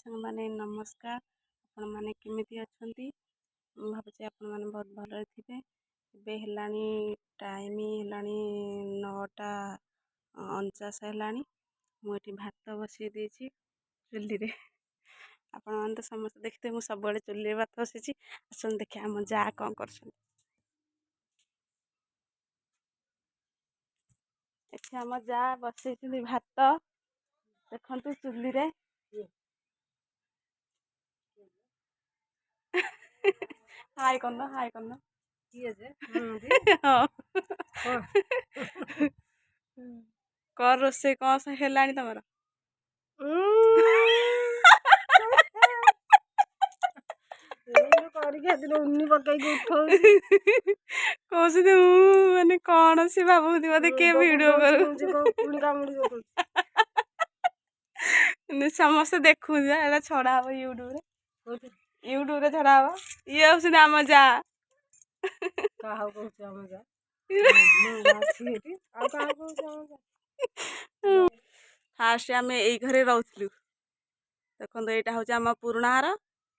ସାଙ୍ଗମାନେ, ନମସ୍କାର। ଆପଣମାନେ କେମିତି ଅଛନ୍ତି? ମୁଁ ଭାବୁଛି ଆପଣମାନେ ବହୁତ ଭଲରେ ଥିବେ। ଏବେ ହେଲାଣି, ଟାଇମ୍ ହେଲାଣି 9:49 ହେଲାଣି। ମୁଁ ଏଠି ଭାତ ବସେଇ ଦେଇଛି ଚୁଲିରେ। ଆପଣମାନେ ତ ସମସ୍ତେ ଦେଖିଥିବେ, ମୁଁ ସବୁବେଳେ ଚୁଲିରେ ଭାତ ବସେଇଛି। ଆସନ୍ତୁ ଦେଖିବା ଆମ ଯା କ'ଣ କରୁଛନ୍ତି। ଏଠି ଆମ ଯା ବସେଇଛନ୍ତି ଭାତ, ଦେଖନ୍ତୁ ଚୁଲିରେ। ହାଇ କରନ, ହାଇ କରନ। ହଁ, କଣ ରୋଷେଇ କଣ ହେଲାଣି ତମର? କରିକି ସେଦିନ ଉନି ପକେଇକି ଉଠଉଛି। କହୁଛନ୍ତି ମାନେ କଣ ସେ ଭାବୁଛନ୍ତି ବୋଧେ କିଏ ଭିଡିଓ କରୁ। ପୁଣି କାମୁଡି ପକଉଛି। ସମସ୍ତେ ଦେଖୁଛନ୍ତି, ଏଟା ଛଡା ହବ ୟୁଟ୍ୟୁବରେ, ୟୁଟ୍ୟୁବରେ ଛଡା ହବ। ଇଏ ହଉଛନ୍ତି ଆମ ଯା। କାହାକୁ କହୁଛୁ ଆମ ଯା? ଆଉ କାହାକୁ କହୁଛୁ ଆମ ଯା? ଫାଷ୍ଟ ଆମେ ଏଇ ଘରେ ରହୁଥିଲୁ। ଦେଖନ୍ତୁ, ଏଇଟା ହେଉଛି ଆମ ପୁରୁଣା ଘର।